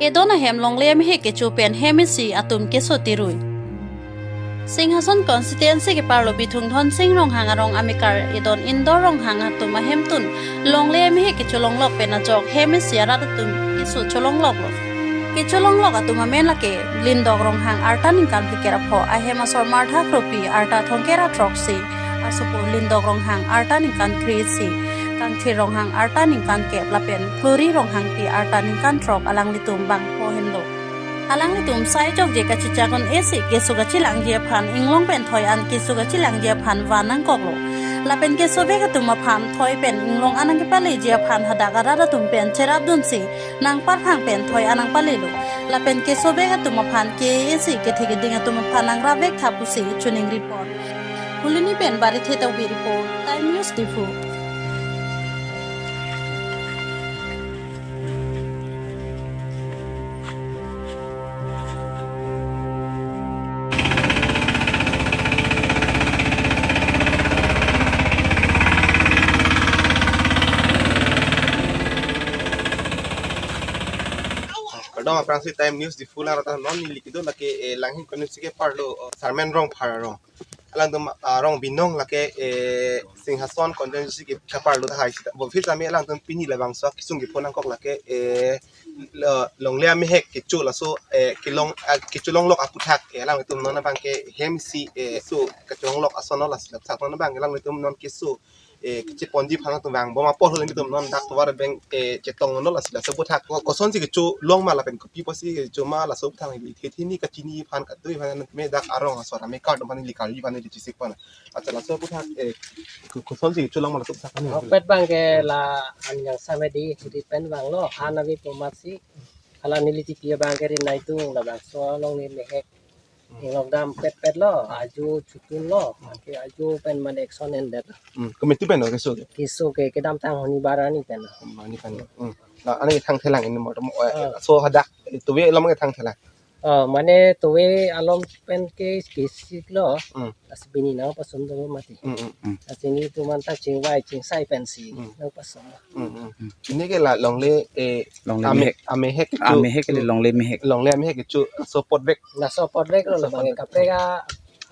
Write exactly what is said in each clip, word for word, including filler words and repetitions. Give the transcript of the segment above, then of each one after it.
Edon ahem longle amehek kecho pen hem isi atum keso tirui. Singhason constituency keparlo Bithung Dhonsing Ronghang arong amekar edon Indor Ronghang atum ahemtun longle amehek kecholonglok pen ajok hem isi arat atum keso cholongloklo. Kecholonglok atum amen lake Lindok Ronghang arta ningkan phlikep ra pho, ahem asor Martha Kropi arta thomkep ra throksi, asopo Lindok Ronghang arta ningkan kre-isi, Kangthir Ronghang arta ningkan kep lapen Glory Ronghangpi arta ningkan throk alanglitum bangpho henlo. Alanglitum sai chokche kachechak un-esi keso kachelangji aphan inglong pen thoi an keso kachelangji aphan van nangkoklo. Lapen keso bek atum aphan thoi pen inglong an nangkepaleji aphan hadak arat atum pen cherapdunsi nangparphang pen thoi an nangpalelo. Lapen keso bek atum aphan ke-esi kethe keding atum aphan nangrap vek tha pusi choningri pon. Phuloni pen Barithe Tokbi report, Time News Diphu. Kardom aphrangsi Time News Diphu lang rata non neli kedo lake, eh, Langhin constituency keparlo, oh, Sarmen Rongphar arong. Alangtum, ah, arong binong lake, eh, Singhason constituency ke keparlo tahai sita. Bo phir tame alangtum pini labangso akesung kepho nangkok lake, eh, lo-, longle amehek kecho laso, eh, kelong, ah, kecholonglok aputhak, eh, alangtum non abang ke hem isi, eh, so kecholonglok ason lo lasi laputhak non abang alangtum non keso, eh, kecheponji aphan atum vangbom apor alangtum non dak tovar beng, eh, chetong non lasi laso aputhak ko-, kosonsi kecholong ma lapen kopi pusi kecho ma laso aputhak neli thethi ni kachini aphan katui aphan me dak arong asor amekar atum aphan neli karju aphan neli chesik pon. Achala laso aputhak, eh, ko-, kosonsi kecholong ma laso aputhak ani. Ahokpet abang ke la an yang samedi hidi pen vanglo, han ave pu amatsi. Hala neli tipi abang ke ri nai tung labangso longle mehek. Hmm. Inglong dam petpet lo, ajo chotun lo, hmm, ke ajo pen mane action endet. Hmm. Committee pen lo keso ke? Keso ke kedamtang honi barani pen lo. Hmm, ani pen lo. Hmm. La, ani thangthelang ini mo, mo, eh, ah, so hadak, eh, tuve alom ke thangthelang. Oh, mane tuve alom pen ke kesik lo. Hmm. Lasi pini nangpason do mati. Hmm, hmm. Hmm. Lasi nelitum anta chingvai chingsai pensi, hmm, nangpason lo. Hmm, hmm. Ini ke la longle, eh, longle ame-, mehek. Amehek kecho. Amehek kali longle mehek. Longle amehek kecho, so apot vek. Laso apot vek lo, so labang apot vek. Kaprek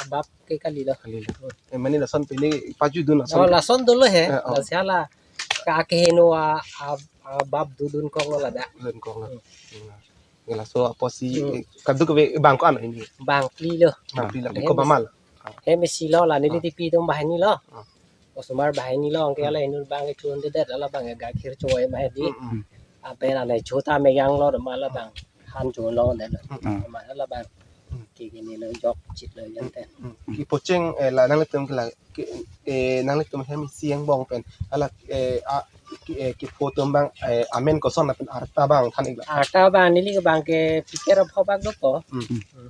abap ke kali lo. Kali lo. Eh, mane lason pele pajudun lason. Oh, lason dolo he. Eh, oh. Lasi hala ka keheno a, a, abap dudun kok lo ladak. Dudun kok lo. Hmm. Hmm. Laso apotsi, hmm, eh, kadokave bang ko-an ini? Bang phli lo. Bang phli lo. Bang ko hem isi. Bang mal. Hem isi lo la neli, ah, tipi atum banghini lo. Ah. Osomar banghini lo, anke, hmm, hala henu bang ke chun dedet, hala bang ke gakhir choi ma hedi. Hmm, hmm. Ape la nai chota meyang lo ma hala bang han chun lo ne lo. Hmm. Ma hala bang. Hmm. Ke ke ni lo jok chit lo jante. Hmm. Kepocheng, eh, la nanglitum ke la ke, eh, nanglitum hem isi angbong pen hala, eh, a, ke, eh, kepho atum bang, eh, amen koson lapen arta bang than-ik la? Arta bang neli ke bang ke phlikep ra pho bak dopo. Hmm. Hmm.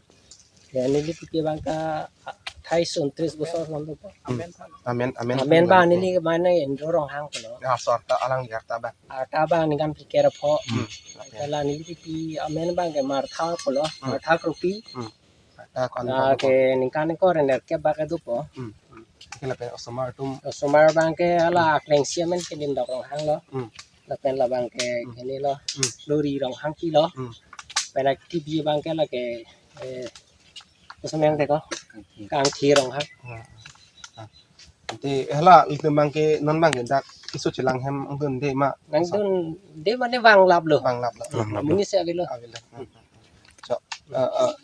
Ya, neli tipi bang ke athais untris bosor lo dopo. Hmm. Amen, amen. Amen bang neli ke mane Indor Ronghang pulo. Ya, so arta alangli arta bang. Arta bang ningkan phlikep ra pho. Hmm. Hala neli tipi amen bang ke Martha pulo. Hmm. Martha Kropi. Hmm. Ah, ke ningkan ko rener ke bak dopo. Hmm. Ke lapen osomar atum. Osomar bang ke hala, hmm, aklengsi amen ke Lindok Ronghang lo. Hmm. Lapen labang ke, hmm, kene lo. Hmm. Glory Ronghangpi lo. Hmm. Pen aktibi bang ke lake, eh, osomar yang teko. Kangthir. Kangthir Ronghang. Hmm. Ah. Ante hala itum bang ke non bang ke dak keso chelang hem angdun de ma? Nangdunde mane vanglap lo. Vanglap lo. Vanglap lo. Amonit si avelo. Avelo. So, eh, eh,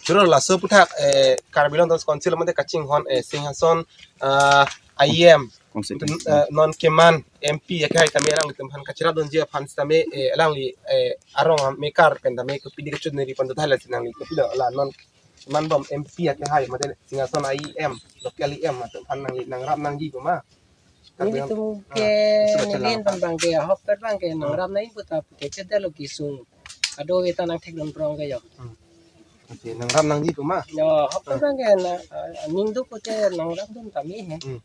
choro laso aputhak, eh, Karbi Anglong Autonomous Council mate kachinghon, eh, Singhason, eh, I E M. Constituency. Eh, non keman M P akehai tame alanglitum aphan kacherapdunji aphan sitame, eh, alangli, eh, arong amekar pen tame kopine kechun neri pon tahai lasi nangli kopilo la non keman bom M P akehai mate Singhason I E M, local E M atum aphan nangli nangrap nangji pu ma? Nelitum, ah, ke keso chelang neli aphan, bang ke ahokpet bang ke, hmm, nangrap nangji pu ta ke chedetlo kesung. Kadokave ta nangthekdun prong ke jo. Hmm. Oke, nangrap nangji pu ma? Jo, ahokpet, hmm, bang ke na, ah, aning do pu te nangrapdun tame he. Hmm.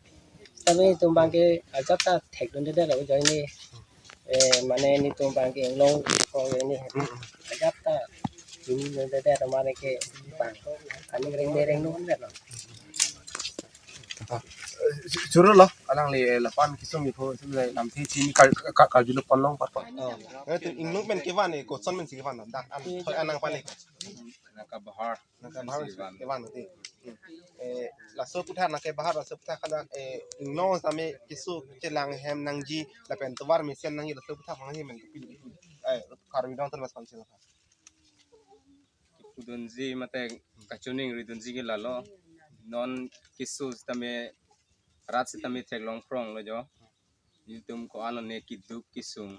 Tame itum bang ke ajat ta thekdun dedet lo joine. Hmm. Eh, mane nelitum bang ke inglong kong ini. Hmm. Ajat ta ini dedet mane ke bang. Kani reng bereng nung det lo. Ah, Choro lo, alangli, eh, lapu-an kesung ipho, sumle lamthe chini kar-, kar-, karjulo ponlong patpon. Oh. Nangtum inglong pen kevan e, koson pensi kevan lo, dak an, thoi an nangpan e. Nangkebahar. Nangkebahar pensi kevan. Kevan lo te. Hmm. Eh, laso aputhak nangkebahar, laso aputhak hala, eh, inglong sitame keso chelang hem nangji, lapen tovar mesen nangji, laso aputhak nangji men kepi. Eh, Karbi Anglong Autonomous Council. Kepudunji mate kachoningridunji ke lalo. Non keso sitame, rat sitame theklong krong lo jo. Nelitum ko-an one keduk kesung.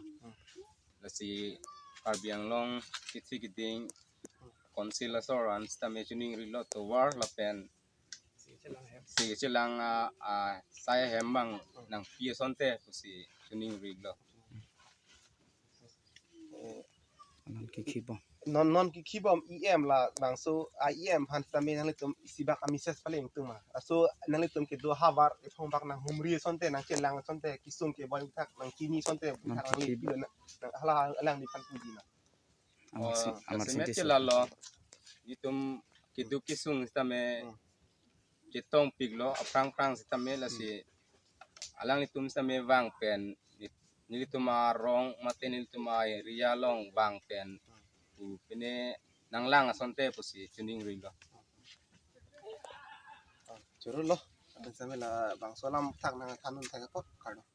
Lasi Karbi Anglong kithi kiding council aso aran sitame choningrilo, tovar lapen si chelang a, a, sai hem abang nangpi asonte pusi choningrilo. Non kekhi bom. Non, non kekhi bom E M labangso a E M aphan sitame nanglitum isi bak a-message paleng tung ma. Laso nanglitum kedo ahavar ethong bak nanghumri asonte, nangchelang asonte, kesung keboi aputhak nangchini asonte, aputhak nangli pilo na, nang hala alangliphan puji ma. Amar si, oh, amar si jasemet ke lalo. Nelitum keduk kesung sitame, hmm, chetongpiklo, aphrang phrang sitame lasi, hmm, alanglitum sitame vang pen, neli-, nelitum arong mate nelitum a-area along vang pen, hmm, pu pine nanglang asonte pusi choningrilo. Choro lo, abang sitame labangso alam thak nangthannon thek apot, kardom.